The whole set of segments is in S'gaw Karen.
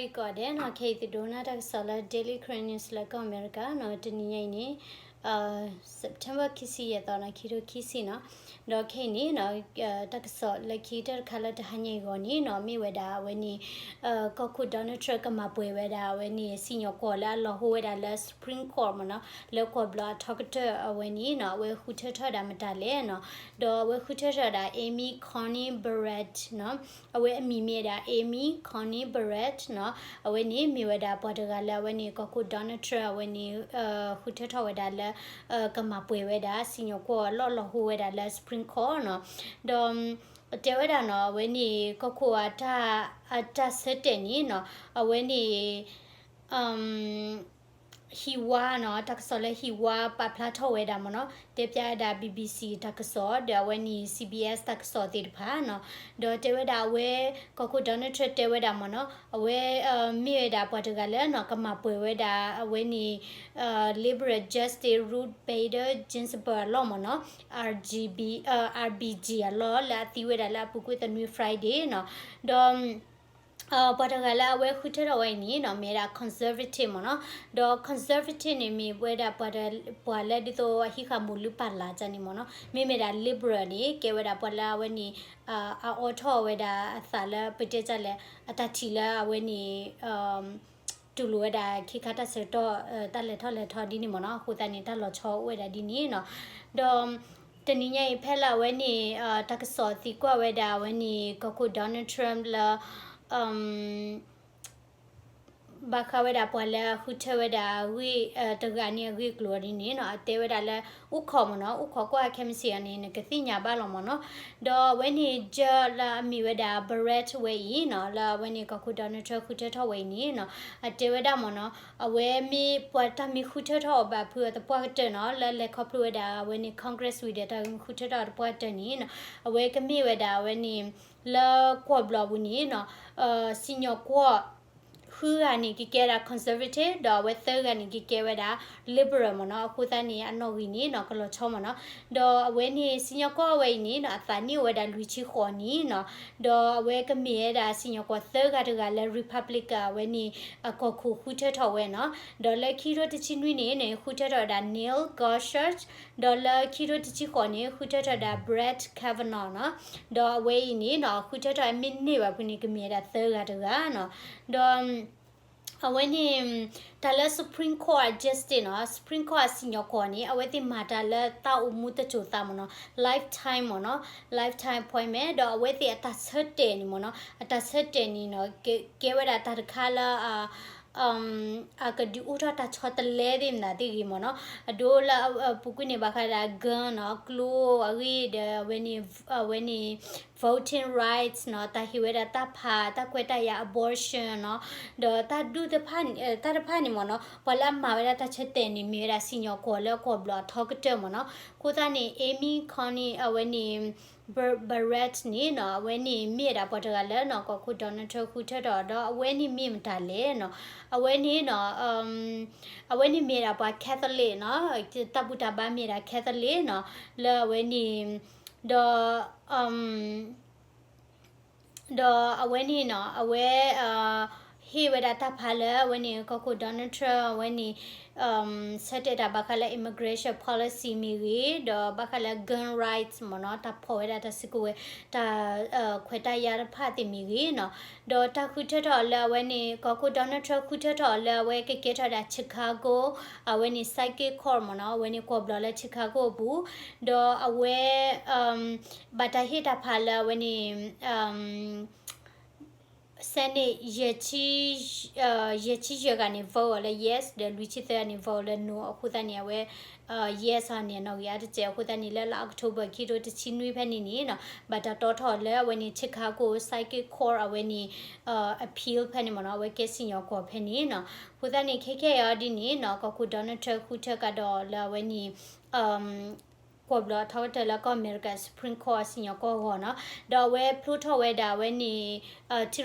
ဂီၤဒဲးနီၤ, ခဲအံၤသုဒိကနၣ်တၢ်ကစီၣ်လၢ Daily Karen News လၢကီၢ်အမဲရကၤနီၤ, တနံၤညါအံၤန့ၣ် September ခံဆံယဲၢ်သီနီၤ, ခံထိခံဆံနီၤ, ဒီးခဲအံၤန့ၣ်နီၤ, တၢ်ကစီၣ်လၢခံကတၢၢ်တခါလၢတဟါညါအံၤအဂီၢ်န့ၣ်နီၤ, မ့ၢ်ဝဲဒၣ်အဝဲန့ၣ် ကီၢ်ခိၣ် Donald Trump ကမၤပှဲၤဝဲဒၣ်အဝဲန့ၣ် စံၣ်ညီၣ်ကွီၢ်လၢအလီၤဟိဝဲဒၣ်လၢ Supreme Court မ့ၢ်နီၤ, လၢကွီၢ်ဘျီၣ်အထီကတၢၢ်အဝဲန့ၣ်နီၤ, အဝဲဃုထၢထီၣ်ဒၣ်မတၤလဲၣ်နီၤ, ဒီးအဝဲဃုထၢထီၣ်ဒၣ် Amy Coney Barrett နီၤ, အဝဲအမံၤမ့ၢ်ဒၣ် Amy Coney Barrett နီၤ, အဝဲန့ၣ်မ့ၢ်ဝဲဒၣ်ပှၤတဂၤလၢအဝဲန့ၣ် ကီၢ်ခိၣ် Donald Trump အဝဲန့ၣ် ဃုထၢထီၣ်ဝဲဒၣ်လၢ ကမၤပှဲၤဝဲဒၣ် စံၣ်ညီၣ်ကွီၢ်လၢအလီၤဟိဝဲဒၣ်လၢ Supreme Court နီၤ, ဒီး တဲဝဲဒၣ်နီၤ, အဝဲန့ၣ် ကီၢ်ခိၣ်အတၢ်ဆၢတဲာ်န့ၣ်နီၤ, အဝဲန့ၣ် ဟံၣ်ဝါနီၤ, တၢ်ကစီၣ်လၢဟံၣ်ဝါပာ်ဖျါထီၣ်ဝဲဒၣ်မ့ၢ်နီၤ, တဲဖျါဝဲဒၣ် BBC တၢ်ကစီၣ် ဒီးအဝဲန့ၣ် CBS တၢ်ကစီၣ်သ့ၣ်တဖၣ်နီၤ, ဒီးတဲဝဲဒၣ်အဝဲ ကီၢ်ခိၣ် Donald Trump တဲဝဲဒၣ်မ့ၢ်နီၤ, အဝဲ မ့ၢ်ဝဲဒၣ်ပှၤတဂၤလၢနီၤ ကမၤပှဲၤဝဲဒၣ် အဝဲန့ၣ် Liberal Justice Ruth Bader Ginsburg အလီၢ်မ့ၢ်နီၤ, RGB RBG အလီၢ် လၢအသံဝဲဒၣ်လၢအပူၤကွံာ်သနွံ Friday နီၤ, ဒီး ပှၤတဂၤလၢအဝဲဃုထၢထီၣ်ဝဲအံၤန့ၣ်နီၤ, မ့ၢ်ဝဲဒၣ် conservative မ့ၢ်နီၤ, ဒီး conservative န့ၣ် မ့ၢ်ဝဲဒၣ်ပှၤလၢဒ်သိးအဟံးဃာ်မိၢ်လုၢ်ပၢ်လၢ်န့ၣ်မ့ၢ်နီၤ, မ့မ့ၢ်ဒၣ် liberal န့ၣ် ကဲဝဲဒၣ်ပှၤလၢအဝဲန့ၣ် အအိးထီၣ်ဝဲဒၣ်အသးလၢပတဲတၢ်လဲၣ် အတၢ်ထံၣ်လၢအဝဲန့ၣ် တူၢ်လိာ်ဝဲဒၣ်ခ့ခါတၢ်ဆၢကတီၢ် တၢ်လဲၤထီၣ်လဲၤထီဒ်န့ၣ်မ့ၢ်နီၤ, အဃိသတးန့ၣ် တၢ်လီၤဆီအိၣ်ဝဲဒၣ်ဒ်န့ၣ်နီၤ, ဒီး တနံၤညါအံၤဖဲလၢအဝဲန့ၣ် တၢ်ကစီၣ်သံကွၢ်ဝဲဒၣ်အဝဲန့ၣ် ကီၢ်ခိၣ် Donald Trump လၢ ဘၣ်ဃးဝဲဒၣ်ပှၤလၢအဃုထၢဝဲဒၣ်အဂ့ၢ် တဂၤန့ၣ်အဂ့ၢ်အကျိၤဒ်န့ၣ်နီၤ, အတဲဝဲဒၣ်လၢ အိၣ်ခိးမ့ၢ်နီၤ, အိၣ်ခိးကွၢ်ခဲမုၢ်ဆ့ၣ်အီၤန့ၣ် နကသ့ၣ်ညါဘၣ်လီၤမ့ၢ်နီၤ, ဒီးအဝဲန့ၣ် judge လၢအမ့ၢ်ဝဲဒၣ် Barrett ဝဲအံၤနီၤ, လၢအဝဲန့ၣ် ကီၢ်ခိၣ် Donald Trump ဃုထၢထီၣ်ဝဲအံၤန့ၣ်နီၤ, အတဲဝဲဒၣ်မ့ၢ်နီၤ, အဝဲမ့ၢ်ပှၤတၢ်မ့ၢ်ဃုထၢထီၣ်အီၤဘၣ်ဖုးအီၤသပှၢ်ကတၢၢ်နီၤ, လၢလဲၤခီဖျိဝဲဒၣ်အဝဲန့ၣ် Congress ဝံၤဒီးတၢ်မ့ၢ်ဃုထၢထီၣ်အီၤသပှၢ်ကတၢၢ်န့ၣ်နီၤ, အဝဲကမ့ၢ်ဝဲဒၣ်အဝဲန့ၣ် လၢကွီၢ်ဘျီၣ်ပူၤန့ၣ်နီၤ, စံၣ်ညီၣ်ကွီၢ် ဃုဂၤန့ၣ်ကကဲဝဲဒၣ် conservative ဒီးအဝဲသၢဂၤန့ၣ်ကကဲဝဲဒၣ် liberal မ့ၢ်နီၤ, အဃိသတးန့ၣ် အနီၣ်ဂံၢ်န့ၣ်နီၤ ကလီၤဆီမ့ၢ်နီၤ, ဒီးအဝဲန့ၣ် စံၣ်ညီၣ်ကွီၢ်ဝဲအံၤန့ၣ်နီၤ အသးနံၣ်အိၣ်ဝဲဒၣ်လွံၢ်ဆံဃိးနံၣ်နီၤ, ဒီးအဝဲကမ့ၢ်ဝဲဒၣ်စံၣ်ညီၣ်ကွီၢ်သၢဂၤတဂၤလၢ Republican အဝဲန့ၣ် အကီၢ်ခိၣ်ဃုထၢထီၣ်ဝဲနီၤ, ဒီးလၢခံထိတဆံနွံန့ၣ်န့ၣ် ဃုထၢထီၣ်ဝဲဒၣ် Neil Gorsuch ဒီးလၢခံထိတဆံဃိးန့ၣ် ဃုထၢထီၣ်ဝဲဒၣ် Brett Kavanaugh နီၤ, ဒီးအဝဲအံၤန့ၣ်နီၤ ဃုထၢထီၣ်အမ့ၢ်န့ၢ်ဘၣ်ဖုန့ၣ် ကမ့ၢ်ဝဲဒၣ်သၢဂၤတဂၤနီၤ, ဒီး အဝဲန့ၣ် တၢ်လၢ Supreme Court အ justice နီၤ, Supreme Court အစံၣ်ညီၣ်ကွီၢ်န့ၣ် အဝဲသ့ၣ်မၤတၢ်လၢတၢ်အိၣ်မူတစိၤသးမ့ၢ်နီၤ, lifetime မ့ၢ်နီၤ, lifetime appointment ဒီးအဝဲသ့ၣ်အတၢ်ဆၢတဲာ်န့ၣ်မ့ၢ်နီၤ, အတၢ်ဆၢတဲာ်န့ၣ်နီၤ ကဲဝဲဒၣ်တၢ်တခါလၢ အကဒုးအိၣ်ထီၣ်တၢ်ဆီတလဲသ့ၣ်မနုၤသ့ၣ်ဂ့ၤမ့ၢ်နီၤ, အဒိလၢအပူၤကွံာ်န့ၣ် ဘၣ်ဃးဒၣ် gun နီၤ, ကျိအဂ့ၢ်ဒီး အဝဲန့ၣ် အဝဲန့ၣ် voting rights နီၤ, တၢ်ဟ့ၣ်ဝဲဒၣ်တၢ်ဖး တၢ်ခွဲးတၢ်ယာ် abortion နီၤ, ဒီးတၢ်ဒူၣ်တဖၣ် တၢ်တဖၣ်န့ၣ်မ့ၢ်နီၤ, ပှၤလၢအမၤဝဲဒၣ်တၢ်ဆၢတဲာ်န့ၣ် မ့ၢ်ဝဲဒၣ်စံၣ်ညီၣ်ကွီၢ်လၢကွီၢ်ဘျီၣ်အထီကတၢၢ်မ့ၢ်နီၤ, အဃိသတးန့ၣ် Amy Coney အဝဲန့ၣ် Barrett န့ၣ်နီၤ, အဝဲန့ၣ်မ့ၢ်ဝဲဒၣ်ပှၤတဂၤလၢနီၤ ကီၢ်ခိၣ် Donald Trump ဃုထၢထီၣ် ဒီးအဝဲန့ၣ်မ့ၢ်မတၤလဲၣ်နီၤ, အဝဲန့ၣ်နီၤ အဝဲန့ၣ်မ့ၢ်ဒၣ်ပှၤ Catholic နီၤ, တၢ်ဘူၣ်တၢ်ဘါမ့ၢ်ဒၣ် Catholic နီၤ, လၢအဝဲန့ၣ် ဒီး ဒီးအဝဲန့ၣ်နီၤ အဝဲ ဟ့ၣ်ဝဲဒၣ်တၢ်ဖးလၢအဝဲန့ၣ် ကီၢ်ခိၣ် Donald Trump အဝဲန့ၣ် ဆၢတဲာ်တၢ်ဘၣ်ဃးလၢ immigration policy မ့ၢ်ဂ့ၤ, ဒီးဘၣ်ဃးလၢ gun rights မ့ၢ်နီၤ, တၢ်ဖီၣ်ဝဲဒၣ်တၢ်စုကဝဲၤ တၢ်ခွဲးတၢ်ယာ်တဖၣ်သ့ၣ်မ့ၢ်ဂ့ၤနီၤ, ဒီးတၢ်ဃုထၢထီၣ်လၢအဝဲန့ၣ် ကီၢ်ခိၣ် Donald Trump ဃုထၢထီၣ်လၢအဝဲကကဲထီၣ်ဝဲဒၣ် Chicago အဝဲန့ၣ် Circuit Court မ့ၢ်နီၤ, အဝဲန့ၣ်ကွီၢ်ဘျီၣ်လၢ Chicago အပူၤ, ဒီးအဝဲ ဘၣ်တၢ်ဟ့ၣ်တၢ်ဖးလၢအဝဲန့ၣ် Senate ယဲၢ်ဆံယဲၢ်ဂၤန့ၣ် vote အီၤလၢ yes ဒီးလွံၢ်ဆံသၢဂၤန့ၣ် vote အီၤလၢ no အဃိသတးန့ၣ် အဝဲ yes အီၤန့ၣ် အနီၣ်ဂံၢ်အါတစဲးအဃိသတးန့ၣ် လၢလါ October ခံထိတဆံနွံဖဲန့ၣ်န့ၣ်နီၤ ဘၣ်တၢ်တီထီၣ်လၢအဝဲန့ၣ် Chicago Circuit Court အဝဲန့ၣ် appeal ဖဲန့ၣ်မ့ၢ်နီၤ အဝဲကဲစံၣ်ညီၣ်ကွီၢ်ဖဲန့ၣ်နီၤ အဃိသတးန့ၣ် ခဲခဲအံၤအီၤဒ်န့ၣ်နီၤ ကီၢ်ခိၣ် Donald Trump ဃုထၢကဒီးလၢအဝဲန့ၣ် ကွီၢ်ဘျီၣ်အထီကတၢၢ်လၢကီၢ်အမဲရကၤ Supreme Court အစံၣ်ညီၣ်ကွီၢ်အဂီၢ်နီၤ ဒီးအဝဲဖျိထီၣ်ဝဲဒၣ်အဝဲန့ၣ် ထံ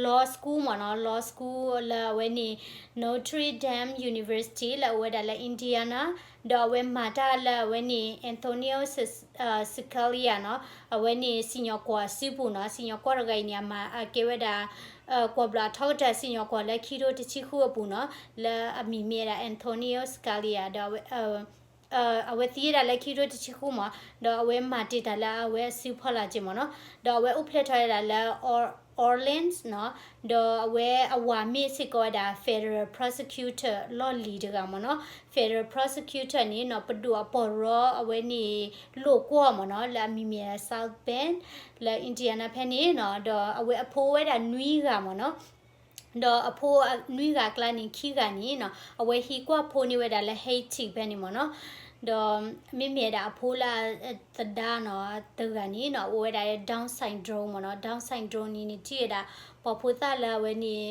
law school မ့ၢ်နီၤ, law school လၢအဝဲန့ၣ် Notre Dame University လၢအအိၣ်ဝဲဒၣ်လၢ Indiana, ဒီးအဝဲမၤတၢ်လၢအဝဲန့ၣ် Antonio Scalia နီၤ, အဝဲန့ၣ်စံၣ်ညီၣ်ကွီၢ်အစုပူၤနီၤ, စံၣ်ညီၣ်ကွီၢ်တဂၤအံၤန့ၣ် အမၤအကဲဝဲဒၣ် ကွီၢ်ဘျီၣ်အထီကတၢၢ်စံၣ်ညီၣ်ကွီၢ်လၢခံကထိတဆံဃုအပူၤနီၤ, လၢအမံၤမ့ၢ်ဝဲဒၣ် Antonio Scalia ဒီး အဝဲသံဝဲဒၣ်လၢခံကထိတဆံဃုမ့ၢ်, ဒီးအဝဲမၤတ့ၢ်တၢ်လၢအဝဲအစုဖီလာ်က့မ့ၢ်နီၤ, ဒီးအဝဲအိၣ်ဖျဲၣ်ထီၣ်ဝဲဒၣ်လၢ Orleans နီၤ, ဒီးအဝဲအဝၤမ့ၢ်စ့ၢ်ကီးဝဲဒၣ် federal prosecutor လီၢ်လံၤတဂၤမ့ၢ်နီၤ, federal prosecutor န့ၣ်နီၤ ပဒိၣ်အပီၢ်ရီအဝဲန့ၣ် လိာ်ကွီၢ်မ့ၢ်နီၤ, လၢအမံၤမ့ၢ် South Bend လၢ Indiana ဖဲန့ၣ်နီၤ, ဒီးအဝဲအဖိဝဲဒၣ်နွံဂၤမ့ၢ်နီၤ ဒီးအဖိနွံဂၤအကျါန့ၣ် ခံဂၤန့ၣ်နီၤ အဝဲဟံးကွၢ်ဖိန့ၢ်ဝဲဒၣ်လၢ Haiti ဖဲန့ၣ်မ့ၢ်နီၤ, ဒီးမ့မ့ၢ်ဝဲဒၣ်အဖိလၢအသဒါနီၤ တဂၤန့ၣ်နီၤ အိၣ်ဝဲဒၣ်လၢ Down syndrome မ့ၢ်နီၤ, Down syndrome န့ၣ်န့ၣ် ထံၣ်ဝဲဒၣ် ပှၤဖိသၣ်လၢအဝဲန့ၣ်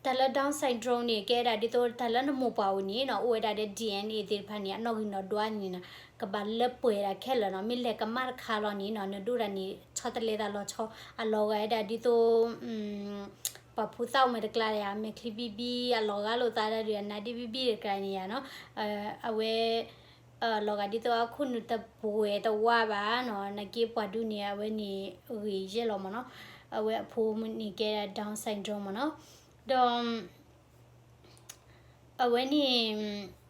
တၢ်လၢ Down syndrome န့ၣ် ကဲဝဲဒၣ်ဒ်သိးတၢ်လၢနမိၢ်ပှၢ်အိၣ်န့ၣ်နီၤ အိၣ်ဝဲဒၣ်ဒီး DNA သ့ၣ်တဖၣ်န့ၣ် အနီၣ်ဂံၢ်နီၣ်ဒွးန့ၣ်နီၤ ကဘၣ်လၢပှဲၤဒၣ်ခဲလၢာ်နီၤ, မ့ၢ်လဲၤကမၣ်တခါလီၤန့ၣ်နီၤ နဒိၣ်ဒၣ်န့ၣ် ဆီတလဲသးလီၤဆီ အလီၤဂာ်ဝဲဒၣ်ဒ်သိး ပှၤဖိသၣ်အိၣ်မ့ၢ်တကျါဒီး အမဲာ်ချံဘံၣ်ဘံၣ် အလီၤဂာ်လိာ်သးဒၣ်ဒီး အနါဒံၣ်ဘံၣ်ဘံၣ်တကျါန့ၣ်ယါနီၤ, အဝဲ လီၤဂာ်ဒ်သိးအခိၣ်နူာ်တပှဲၤတဝါဘၣ်နီၤ, နာ်က့ပှၤဒူန့ၣ် အဝဲန့ၣ်ဂ့ၤယဲၢ်လီၤမ့ၢ်နီၤ, အဝဲအဖိန့ၣ်ကဲဒၣ် Down syndrome မ့ၢ်နီၤ, ဒီး အဝဲန့ၣ်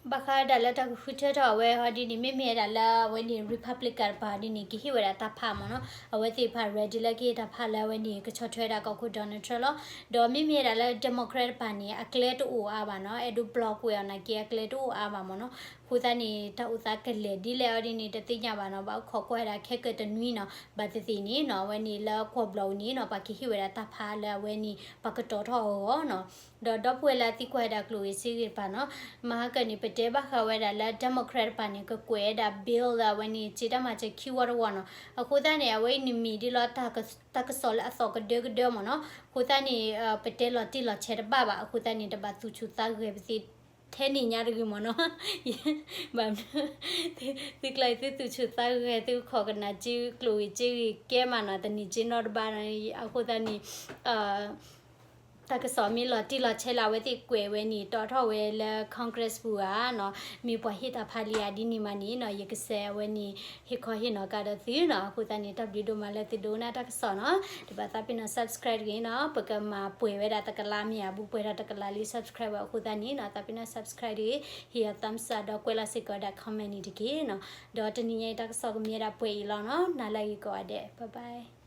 ဘၣ်ဃးဒၣ်လၢတၢ်ကဃုထၢထီၣ်အဝဲဟီဒ်န့ၣ် မ့မ့ၢ်ဒၣ်လၢအဝဲန့ၣ် Republican တပၤဒ်န့ၣ် ကဟ့ၣ်ဝဲဒၣ်တၢ်ဖးမ့ၢ်နီၤ, အဝဲသ့ၣ်တဖၣ် ready လၢကဟ့ၣ်တၢ်ဖးလၢအဝဲန့ၣ် ကဆီၣ်ထွဲဒၣ်ကီၢ်ခိၣ် Donald Trump လီၤ, ဒီးမ့မ့ၢ်ဒၣ်လၢ Democrat တပၤန့ၣ် အကျဲတအိၣ်အါဘၣ်နီၤ, အဲၣ်ဒိး block ကွံာ်အီၤနာ်က့ အကျဲတအိၣ်အါဘၣ်မ့ၢ်နီၤ, အဃိသတးန့ၣ် တၢ်အိၣ်သးကလဲၤဒ်လဲၣ်အီၤဒ်န့ၣ် တသ့ၣ်ညါဘၣ်နီၤ, ဘၣ်အိၣ်ခိးကွၢ်ဝဲဒၣ်ခဲကတနွံနီၤ, ဘၣ်သ့ၣ်သ့ၣ်န့ၣ်နီၤ အဝဲန့ၣ်လၢကွီၢ်ဘျီၣ်အံၤန့ၣ်နီၤ ပှၤကဟ့ၣ်ဝဲဒၣ်တၢ်ဖးလၢအဝဲန့ၣ် ပှၤကတီၤထီၣ်အဂီၢ်နီၤ, ဒီးဒီပုၢ်ဝဲၢ်လၢအသံကွၢ်ဝဲဒၣ်ကျိၣ်ဂ့ၤစ့ဂ့ၤတပၤနီၤ, မဟါကၢန့ၣ် ပတဲဘၣ်ဃးဝဲဒၣ်လၢ Democrat တပၤန့ၣ် ကကွဲးဝဲဒၣ် bill လၢအဝဲန့ၣ် စ့တၢ်မၤစၢၤခံဝီတဝီနီၤ, အဃိသတးန့ၣ် အဝဲအံၤန့ၣ်မ့ၢ်ဒ်လီၤ တၢ်ကစီၣ်လၢအသီၣ်ကဒၢကဒၢမ့ၢ်နီၤ, အဃိသတးန့ၣ် ပတဲလီၤတံၢ်လီၤဆဲးတဘၣ်ဘၣ်, အဃိသတးန့ၣ် တဘၣ်သူၣ်ဆူၣ်သးဂဲၤပသ့ထဲန့ၣ်ညါတဂ့ၤမ့ၢ်နီၤ, ဘၣ်မနုၤ သုကျါအံၤ သုသူၣ်ဆူၣ်သးဂဲၤ သုခီၣ်ကနၣ်စ့ကျိၣ်ဂ့ၤစ့ဂ့ၤကဲမးနီၤ, တနံၤစ့နီတဘျီနီၤ, အဃိသတးန့ၣ် တၢ်ကစီၣ်မ့ၢ်လီၤတံၢ်လီၤဆဲးလၢအဝဲသ့ၣ်ကွဲးဝဲန့ၣ် တီထီၣ်ဝဲလၢ Congress ပူၤဧါနီၤ, မ့ၢ်ပှၤဟ့ၣ်တၢ်ဖးလံဧါဒ်န့ၣ်မးန့ၣ်နီၤ, ယကစဲးအဝဲန့ၣ် ဟ့ၣ်ခီဟ့ၣ်နီၤကဒီးသုနီၤ, အဃိသတးန့ၣ် တၢ်ဘျုးဒိၣ်မးလၢသုဒိကနၣ်တၢ်ကစီၣ်နီၤ, ဒီးဘၣ်သးပ့ၤနီၣ် subscribe တဂ့ၤနီၤ, ပကမၤပှဲၤဝဲဒၣ်တကလးမ့ၢ်ဧါ, ဘူးပှဲၤထီၣ်တကလးလံ subscribe ဝဲအဃိသတးန့ၣ်နီၤ, သးပ့ၤနီၣ် subscribe တဂ့ၤ, ဟ့ၣ်ယၤ thumbs up ဒီးကွဲးလီၤစ့ၢ်ကီးဝဲဒၣ် comment န့ၣ်တက့ၢ်နီၤ, ဒီးတနံၤညါအံၤတၢ်ကစီၣ်ကမ့ၢ်ဝဲဒၣ်ပှဲၤအံၤလီၤနီၤ, နၤလၢအဂ့ၤကိးဂၤဒဲး, bye bye.